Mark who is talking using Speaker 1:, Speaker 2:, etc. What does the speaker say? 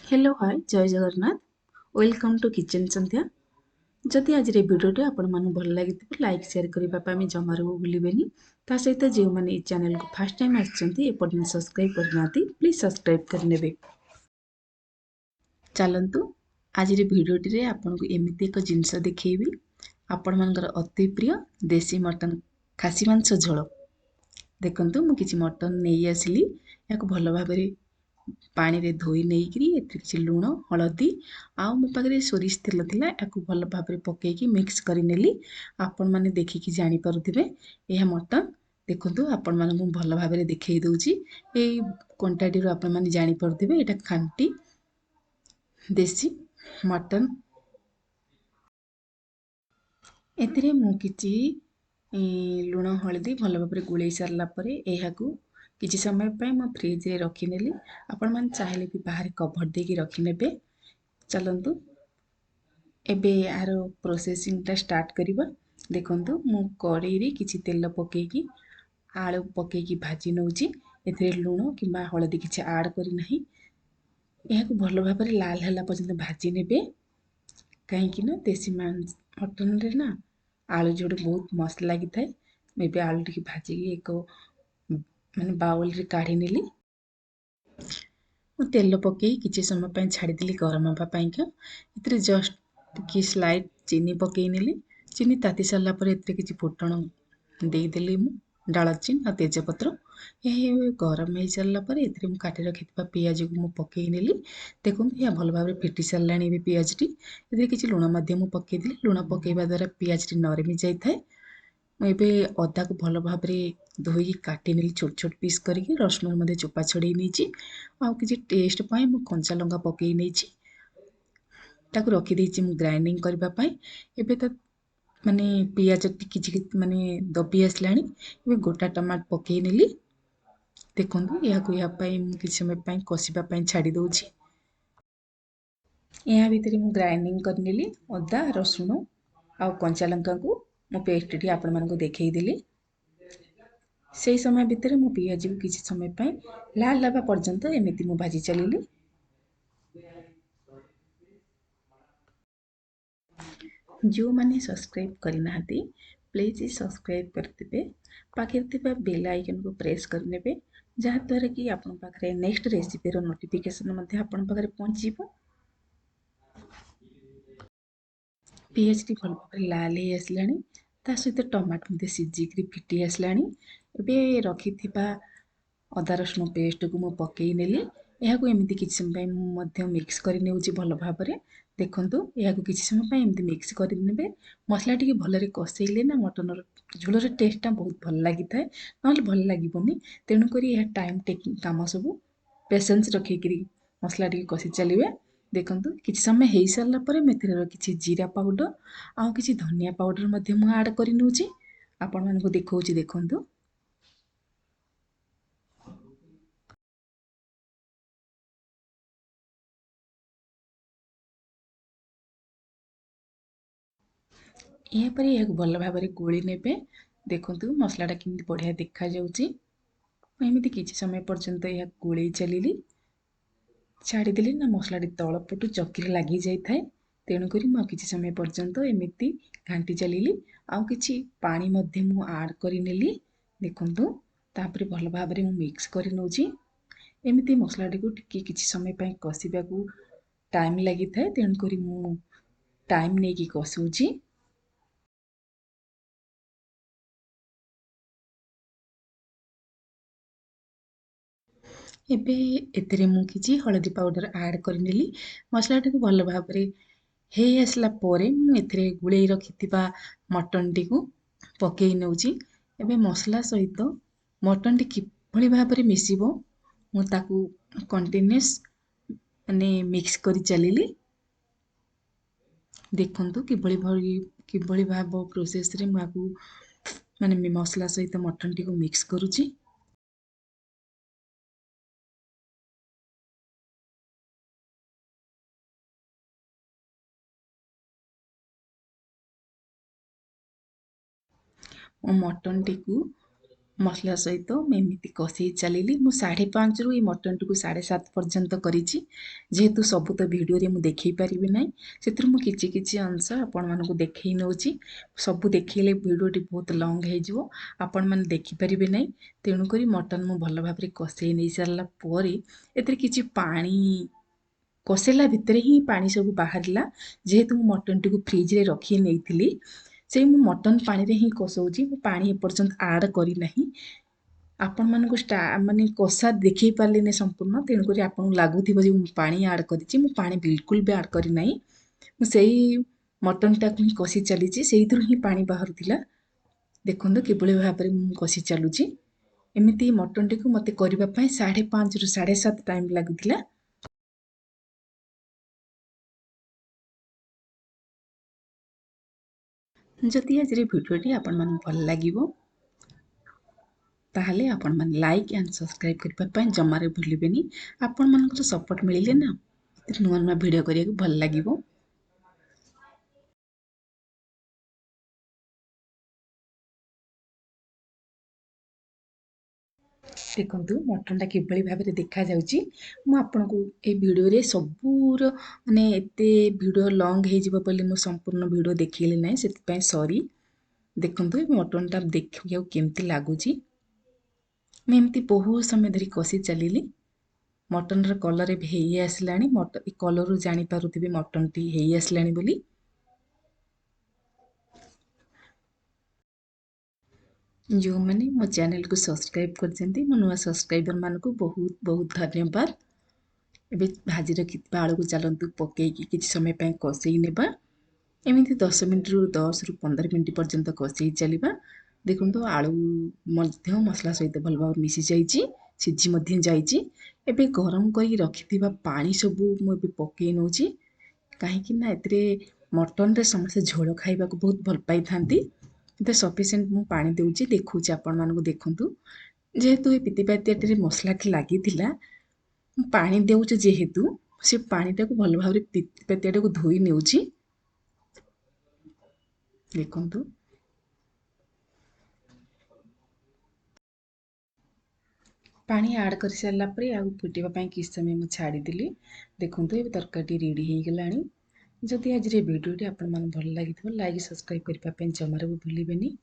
Speaker 1: Hello hi, Jay Jagannath. Welcome to kitchen Sandhya. ଯଦି ଆଜିର ଭିଡ଼ିଓଟି ଆପଣମାନଙ୍କୁ ଭଲ ଲାଗିଥିବ, ଲାଇକ୍ ସେୟାର କରିବା ପାଇଁ ଆମେ ଜମାରୁ ଭୁଲିବେନି। ତା ସହିତ ଯେଉଁମାନେ ଏଇ ଚ୍ୟାନେଲକୁ ଫାର୍ଷ୍ଟ ଟାଇମ୍ ଆସିଛନ୍ତି, ଏପର୍ଯ୍ୟନ୍ତ ସବସ୍କ୍ରାଇବ୍ କରିନାହାନ୍ତି, ପ୍ଲିଜ୍ ସବସ୍କ୍ରାଇବ୍ କରିନେବେ। ଚାଲନ୍ତୁ, ଆଜିର ଭିଡ଼ିଓଟିରେ ଆପଣଙ୍କୁ ଏମିତି ଏକ ଜିନିଷ ଦେଖେଇବି, ଆପଣମାନଙ୍କର ଅତି ପ୍ରିୟ ଦେଶୀ ମଟନ୍ ଖାସି ମାଂସ ଝୋଳ। ଦେଖନ୍ତୁ, ମୁଁ କିଛି ମଟନ୍ ନେଇ ଆସିଲି। ଏହାକୁ ଭଲ ଭାବରେ ପାଣିରେ ଧୋଇ ନେଇକରି ଏଥିରେ କିଛି ଲୁଣ, ହଳଦୀ ଆଉ ମୋ ପାଖରେ ସୋରିଷ ତେଲ ଥିଲା, ଏହାକୁ ଭଲ ଭାବରେ ପକାଇକି ମିକ୍ସ କରିନେଲି। ଆପଣମାନେ ଦେଖିକି ଜାଣିପାରୁଥିବେ ଏହା ମଟନ୍। ଦେଖନ୍ତୁ, ଆପଣମାନଙ୍କୁ ମୁଁ ଭଲ ଭାବରେ ଦେଖେଇ ଦେଉଛି। ଏଇ କଣ୍ଟାଟିରୁ ଆପଣମାନେ ଜାଣିପାରୁଥିବେ ଏଇଟା ଖାଣ୍ଟି ଦେଶୀ ମଟନ୍। ଏଥିରେ ମୁଁ କିଛି ଲୁଣ ହଳଦୀ ଭଲ ଭାବରେ ଗୋଳେଇ ସାରିଲା ପରେ ଏହାକୁ କିଛି ସମୟ ପାଇଁ ମୁଁ ଫ୍ରିଜରେ ରଖିନେଲି। ଆପଣମାନେ ଚାହିଁଲେ ବି ବାହାରେ କଭର୍ ଦେଇକି ରଖିନେବେ। ଚାଲନ୍ତୁ, ଏବେ ଏହାର ପ୍ରୋସେସିଂଟା ଷ୍ଟାର୍ଟ କରିବା। ଦେଖନ୍ତୁ, ମୁଁ କଡ଼େଇରେ କିଛି ତେଲ ପକାଇକି ଆଳୁ ପକାଇକି ଭାଜି ନେଉଛି। ଏଥିରେ ଲୁଣ କିମ୍ବା ହଳଦୀ କିଛି ଆଡ଼୍ କରିନାହିଁ। ଏହାକୁ ଭଲ ଭାବରେ ଲାଲ ହେଲା ପର୍ଯ୍ୟନ୍ତ ଭାଜି ନେବେ, କାହିଁକି ନା ଦେଶୀ ମଟନରେ ନା ଆଳୁ ଝୋଳ ବହୁତ ମସ୍ତ ଲାଗିଥାଏ। ମୁଁ ଏବେ ଆଳୁ ଟିକେ ଭାଜିକି ଏକ ମାନେ ବାଉଲରେ କାଢ଼ି ନେଲି। ମୁଁ ତେଲ ପକାଇ କିଛି ସମୟ ପାଇଁ ଛାଡ଼ିଦେଲି ଗରମ ହେବା ପାଇଁକା। ଏଥିରେ ଜଷ୍ଟ ଟିକେ ସ୍ଲାଇଟ୍ ଚିନି ପକାଇ ନେଲି। ଚିନି ତାତି ସାରିଲା ପରେ ଏଥିରେ କିଛି ଫୁଟଣ ଦେଇଦେଲି ମୁଁ, ଡାଳଚିନି ଆଉ ତେଜପତ୍ର। ଏହା ଗରମ ହେଇସାରିଲା ପରେ ଏଥିରେ ମୁଁ କାଟି ରଖିଥିବା ପିଆଜକୁ ମୁଁ ପକାଇ ନେଲି। ଦେଖନ୍ତୁ, ଏହା ଭଲ ଭାବରେ ଫିଟି ସାରିଲାଣି ଏବେ ପିଆଜଟି। ଏଥିରେ କିଛି ଲୁଣ ମଧ୍ୟ ମୁଁ ପକାଇଦେଲି। ଲୁଣ ପକାଇବା ଦ୍ୱାରା ପିଆଜଟି ନରମି ଯାଇଥାଏ। ମୁଁ ଏବେ ଅଦାକୁ ଭଲ ଭାବରେ ଧୋଇକି କାଟି ନେଲି ଛୋଟ ଛୋଟ ପିସ୍ କରିକି। ରସୁଣର ମଧ୍ୟ ଚୋପା ଛଡ଼େଇ ନେଇଛି ଆଉ କିଛି ଟେଷ୍ଟ ପାଇଁ ମୁଁ କଞ୍ଚା ଲଙ୍କା ପକାଇ ନେଇଛି। ତାକୁ ରଖିଦେଇଛି ମୁଁ ଗ୍ରାଇଣ୍ଡିଙ୍ଗ କରିବା ପାଇଁ। ଏବେ ତ ମାନେ ପିଆଜ କିଛି ମାନେ ଦବି ଆସିଲାଣି। ଏବେ ଗୋଟା ଟମାଟୋ ପକାଇ ନେଲି। ଦେଖନ୍ତୁ, ଏହାକୁ ଏହା ପାଇଁ ମୁଁ କିଛି ସମୟ ପାଇଁ କଷିବା ପାଇଁ ଛାଡ଼ି ଦେଉଛି। ଏହା ଭିତରେ ମୁଁ ଗ୍ରାଇଣ୍ଡିଙ୍ଗ କରିନେଲି ଅଦା, ରସୁଣ ଆଉ କଞ୍ଚା ଲଙ୍କାକୁ। ମୁଁ ପେଷ୍ଟଟି ଆପଣମାନଙ୍କୁ ଦେଖେଇଦେଲି। ସେଇ ସମୟ ଭିତରେ ମୁଁ ପିଆଜକୁ କିଛି ସମୟ ପାଇଁ ଲାଲ ହେବା ପର୍ଯ୍ୟନ୍ତ ଏମିତି ମୁଁ ଭାଜି ଚାଲିଲି। ଯେଉଁମାନେ ସବସ୍କ୍ରାଇବ୍ କରିନାହାନ୍ତି, ପ୍ଲିଜ୍ ସବସ୍କ୍ରାଇବ୍ କରିଦେବେ। ପାଖରେ ଥିବା ବେଲ୍ ଆଇକନ୍କୁ ପ୍ରେସ୍ କରିନେବେ, ଯାହାଦ୍ୱାରା କି ଆପଣଙ୍କ ପାଖରେ ନେକ୍ସଟ ରେସିପିର ନୋଟିଫିକେସନ୍ ମଧ୍ୟ ଆପଣଙ୍କ ପାଖରେ ପହଞ୍ଚିଯିବ। ପିଆଜଟି ଭଲ ଭାବରେ ଲାଲ ହେଇ ଆସିଲାଣି, ତା ସହିତ ଟମାଟୋ ମଧ୍ୟ ସିଝିକିରି ଫିଟି ଆସିଲାଣି। ଏବେ ରଖିଥିବା ଅଦା ରସୁଣ ପେଷ୍ଟକୁ ମୁଁ ପକାଇ ନେଲି। ଏହାକୁ ଏମିତି କିଛି ସମୟ ପାଇଁ ମୁଁ ମଧ୍ୟ ମିକ୍ସ କରି ନେଉଛି ଭଲ ଭାବରେ। ଦେଖନ୍ତୁ, ଏହାକୁ କିଛି ସମୟ ପାଇଁ ଏମିତି ମିକ୍ସ କରିନେବେ। ମସଲା ଟିକେ ଭଲରେ କଷେଇଲେ ନା ମଟନର ଝୋଳର ଟେଷ୍ଟଟା ବହୁତ ଭଲ ଲାଗିଥାଏ, ନହେଲେ ଭଲ ଲାଗିବନି। ତେଣୁକରି ଏହା ଟାଇମ୍ ଟେକିଂ କାମ ସବୁ, ପେସେନ୍ସ ରଖିକିରି ମସଲା ଟିକେ କଷି ଚାଲିବେ। ଦେଖନ୍ତୁ, କିଛି ସମୟ ହେଇସାରିଲା ପରେ ମୁଁ ଏଥିରେ କିଛି ଜିରା ପାଉଡ଼ର ଆଉ କିଛି ଧନିଆ ପାଉଡ଼ର ମଧ୍ୟ ମୁଁ ଆଡ଼୍ କରି ନେଉଛି। ଆପଣମାନଙ୍କୁ ଦେଖାଉଛି, ଦେଖନ୍ତୁ। ଏହାପରେ ଏହାକୁ ଭଲ ଭାବରେ ଗୋଳି ନେବେ। ଦେଖନ୍ତୁ, ମସଲାଟା କେମିତି ବଢ଼ିଆ ଦେଖାଯାଉଛି। ମୁଁ ଏମିତି କିଛି ସମୟ ପର୍ଯ୍ୟନ୍ତ ଏହାକୁ ଗୋଳେଇ ଚାଲିଲି। ଛାଡ଼ିଦେଲି ନା ମସଲାଟି ତଳ ପଟୁ ଚକିରେ ଲାଗିଯାଇଥାଏ, ତେଣୁକରି ମୁଁ ଆଉ କିଛି ସମୟ ପର୍ଯ୍ୟନ୍ତ ଏମିତି ଘାଣ୍ଟି ଚାଲିଲି। ଆଉ କିଛି ପାଣି ମଧ୍ୟ ମୁଁ ଆଡ଼୍ କରିନେଲି। ଦେଖନ୍ତୁ, ତାପରେ ଭଲ ଭାବରେ ମୁଁ ମିକ୍ସ କରି ନେଉଛି। ଏମିତି ମସଲାଟିକୁ ଟିକେ କିଛି ସମୟ ପାଇଁ କଷିବାକୁ ଟାଇମ୍ ଲାଗିଥାଏ, ତେଣୁକରି ମୁଁ ଟାଇମ୍ ନେଇକି କଷୁଛି। ଏବେ ଏଥିରେ ମୁଁ କିଛି ହଳଦୀ ପାଉଡ଼ର ଆଡ଼୍ କରିନେଲି। ମସଲାଟିକୁ ଭଲ ଭାବରେ ହେଇ ଆସିଲା ପରେ ମୁଁ ଏଥିରେ ଗୋଳେଇ ରଖିଥିବା ମଟନଟିକୁ ପକାଇ ନେଉଛି। ଏବେ ମସଲା ସହିତ ମଟନଟି କିଭଳି ଭାବରେ ମିଶିବ, ମୁଁ ତାକୁ କଣ୍ଟିନ୍ୟୁଅସ୍ ମାନେ ମିକ୍ସ କରି ଚାଲିଲି। ଦେଖନ୍ତୁ, କିଭଳି ଭାବ ପ୍ରୋସେସ୍ରେ ମୁଁ ଆକୁ ମାନେ ମସଲା ସହିତ ମଟନଟିକୁ ମିକ୍ସ କରୁଛି। ମୁଁ ମଟନଟିକୁ ମସଲା ସହିତ ମୁଁ ଏମିତି କଷେଇ ଚାଲିଲି। ମୁଁ 5:30ରୁ ଏଇ ମଟନଟିକୁ 7:30 ପର୍ଯ୍ୟନ୍ତ କରିଛି। ଯେହେତୁ ସବୁ ତ ଭିଡ଼ିଓରେ ମୁଁ ଦେଖେଇ ପାରିବି ନାହିଁ, ସେଥିରୁ ମୁଁ କିଛି କିଛି ଅଂଶ ଆପଣମାନଙ୍କୁ ଦେଖେଇ ନେଉଛି। ସବୁ ଦେଖେଇଲେ ଭିଡ଼ିଓଟି ବହୁତ ଲଙ୍ଗ୍ ହେଇଯିବ, ଆପଣମାନେ ଦେଖିପାରିବେ ନାହିଁ। ତେଣୁକରି ମଟନ ମୁଁ ଭଲ ଭାବରେ କଷେଇ ନେଇ ସାରିଲା ପରେ ଏଥିରେ କିଛି ପାଣି, କଷେଇଲା ଭିତରେ ହିଁ ପାଣି ସବୁ ବାହାରିଲା। ଯେହେତୁ ମୁଁ ମଟନଟିକୁ ଫ୍ରିଜରେ ରଖି ନେଇଥିଲି, ସେଇ ମୁଁ ମଟନ ପାଣିରେ ହିଁ କଷଉଛି। ମୁଁ ପାଣି ଏପର୍ଯ୍ୟନ୍ତ ଆଡ଼୍ କରିନାହିଁ। ଆପଣମାନଙ୍କୁ ମାନେ କଷା ଦେଖେଇ ପାରିଲିନି ସମ୍ପୂର୍ଣ୍ଣ, ତେଣୁକରି ଆପଣଙ୍କୁ ଲାଗୁଥିବ ଯେ ମୁଁ ପାଣି ଆଡ଼୍ କରିଛି। ମୁଁ ପାଣି ବିଲକୁଲ ବି ଆଡ଼୍ କରିନାହିଁ। ମୁଁ ସେଇ ମଟନଟାକୁ ହିଁ କଷି ଚାଲିଛି, ସେଇଥିରୁ ହିଁ ପାଣି ବାହାରୁଥିଲା। ଦେଖନ୍ତୁ କିଭଳି ଭାବରେ ମୁଁ କଷି ଚାଲୁଛି। ଏମିତି ମଟନଟିକୁ ମୋତେ କରିବା ପାଇଁ 5:30ରୁ 7:30 ଟାଇମ୍ ଲାଗୁଥିଲା। ଯଦି ଆଜିର ଭିଡ଼ିଓଟି ଆପଣମାନଙ୍କୁ ଭଲ ଲାଗିବ, ତାହେଲେ ଆପଣମାନେ ଲାଇକ୍ ଆଣ୍ଡ ସବସ୍କ୍ରାଇବ୍ କରିବା ପାଇଁ ଜମାରେ ଭୁଲିବେନି। ଆପଣମାନଙ୍କର ସପୋର୍ଟ ମିଳିଲେ ନା ମୋତେ ନୂଆ ନୂଆ ଭିଡ଼ିଓ କରିବାକୁ ଭଲ ଲାଗିବ। ଦେଖନ୍ତୁ ମଟନଟା କିଭଳି ଭାବରେ ଦେଖାଯାଉଛି। ମୁଁ ଆପଣଙ୍କୁ ଏଇ ଭିଡ଼ିଓରେ ସବୁର ମାନେ ଏତେ ଭିଡ଼ିଓ ଲଙ୍ଗ୍ ହେଇଯିବ ବୋଲି ମୁଁ ସମ୍ପୂର୍ଣ୍ଣ ଭିଡ଼ିଓ ଦେଖେଇଲି ନାହିଁ, ସେଥିପାଇଁ ସରି। ଦେଖନ୍ତୁ ଏ ମଟନଟା ଦେଖିବାକୁ କେମିତି ଲାଗୁଛି। ମୁଁ ଏମିତି ବହୁତ ସମୟ ଧରି କଷି ଚାଲିଲି। ମଟନର କଲର୍ ଏବେ ହେଇ ଆସିଲାଣି। ଏ କଲର୍ରୁ ଜାଣିପାରୁଥିବେ ମଟନଟି ହେଇ ଆସିଲାଣି ବୋଲି। ଯେଉଁମାନେ ମୋ ଚ୍ୟାନେଲକୁ ସବସ୍କ୍ରାଇବ୍ କରିଛନ୍ତି, ମୋ ନୂଆ ସବସ୍କ୍ରାଇବରମାନଙ୍କୁ ବହୁତ ବହୁତ ଧନ୍ୟବାଦ। ଏବେ ଭାଜି ରଖିଥିବା ଆଳୁକୁ ଚାଲନ୍ତୁ ପକେଇକି କିଛି ସମୟ ପାଇଁ କଷେଇ ନେବା। ଏମିତି 10 ମିନିଟ୍ରୁ 10ରୁ 15 ମିନିଟ୍ ପର୍ଯ୍ୟନ୍ତ କଷେଇ ଚାଲିବା। ଦେଖନ୍ତୁ ଆଳୁ ମଧ୍ୟ ମସଲା ସହିତ ଭଲ ଭାବରେ ମିଶି ଯାଇଛି, ସିଝି ମଧ୍ୟ ଯାଇଛି। ଏବେ ଗରମ କରିକି ରଖିଥିବା ପାଣି ସବୁ ମୁଁ ଏବେ ପକେଇ ନେଉଛି, କାହିଁକି ନା ଏଥିରେ ମଟନରେ ସମସ୍ତେ ଝୋଳ ଖାଇବାକୁ ବହୁତ ଭଲ ପାଇଥାନ୍ତି। ଏତେ ସଫିସିଏଣ୍ଟ ମୁଁ ପାଣି ଦେଉଛି, ଦେଖାଉଛି ଆପଣମାନଙ୍କୁ। ଦେଖନ୍ତୁ ଯେହେତୁ ଏ ପିତିପାତିଆଟିରେ ମସଲାଟି ଲାଗିଥିଲା, ମୁଁ ପାଣି ଦେଉଛି ଯେହେତୁ ସେ ପାଣିଟାକୁ ଭଲ ଭାବରେ ପିତିପାତିଆଟାକୁ ଧୋଇ ନେଉଛି। ଦେଖନ୍ତୁ ପାଣି ଆଡ଼୍ କରିସାରିଲା ପରେ ଆଉ ଫୁଟିବା ପାଇଁ କିଛି ସମୟ ମୁଁ ଛାଡ଼ିଦେଲି। ଦେଖନ୍ତୁ ଏବେ ତରକାରୀଟି ରେଡ଼ି ହେଇଗଲାଣି। ଯଦି ଆଜିର ଏ ଭିଡ଼ିଓଟି ଆପଣମାନଙ୍କୁ ଭଲ ଲାଗିଥିବ, ଲାଇକ୍ ସବସ୍କ୍ରାଇବ୍ କରିବା ପାଇଁ ଜମାରୁ ବି ଭୁଲିବେନି।